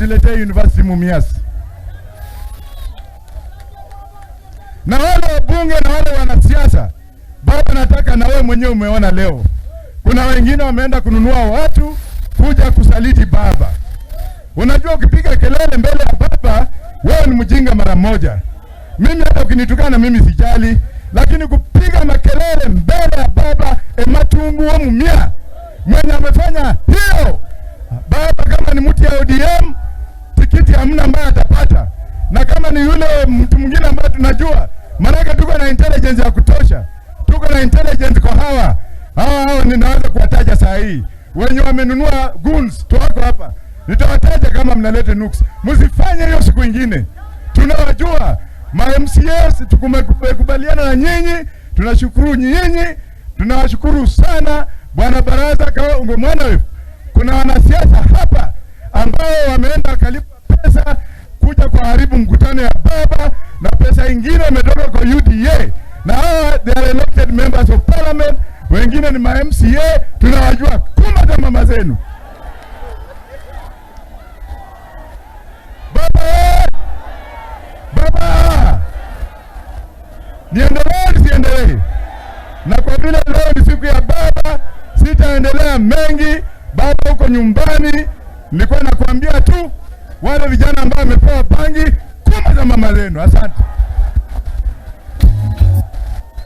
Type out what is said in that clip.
atuletee university Mumias. Na wale wabunge na wale wanasiasa, baba, nataka na wewe mwenyewe umeona leo kuna wengine wameenda kununua watu kuja kusaliti baba. Unajua, ukipiga kelele mbele ya baba, wewe ni mjinga mara moja. Mimi hata ukinitukana mimi sijali, lakini kupiga makelele mbele ya baba Ematumbu wa Mumia mwenye amefanya hiyo, baba kama ni mtu ya ODM tikiti hamna ambaye atapata, na kama ni yule mtu mwingine ambaye tunajua, maanake tuko na intelligence ya kutosha, tuko na intelligence kwa hawa hawa hawa, ninaweza kuwataja saa hii wenye wamenunua goons tuwako hapa, nitawataja kama mnaleta nuks. Msifanye hiyo siku ingine, tunawajua ma MCAs, tumekubaliana na nyinyi, tunashukuru nyinyi, tunawashukuru sana bwana baraza kwa mwana wetu. Kuna wanasiasa hapa ambao wameenda wakalipa pesa kuja kuharibu mkutano ya baba, na pesa ingine imetoka kwa UDA, na hawa they are elected members of parliament, wengine ni ma MCA, tunawajua kumata mama zenu. Baba, baba, niendelee nisiendelee? Na kwa vile leo ni siku ya baba, sitaendelea mengi. Baba huko nyumbani, nilikuwa nakwambia tu wale vijana ambao wamepewa bangi, kuma za mama zenu. Asante.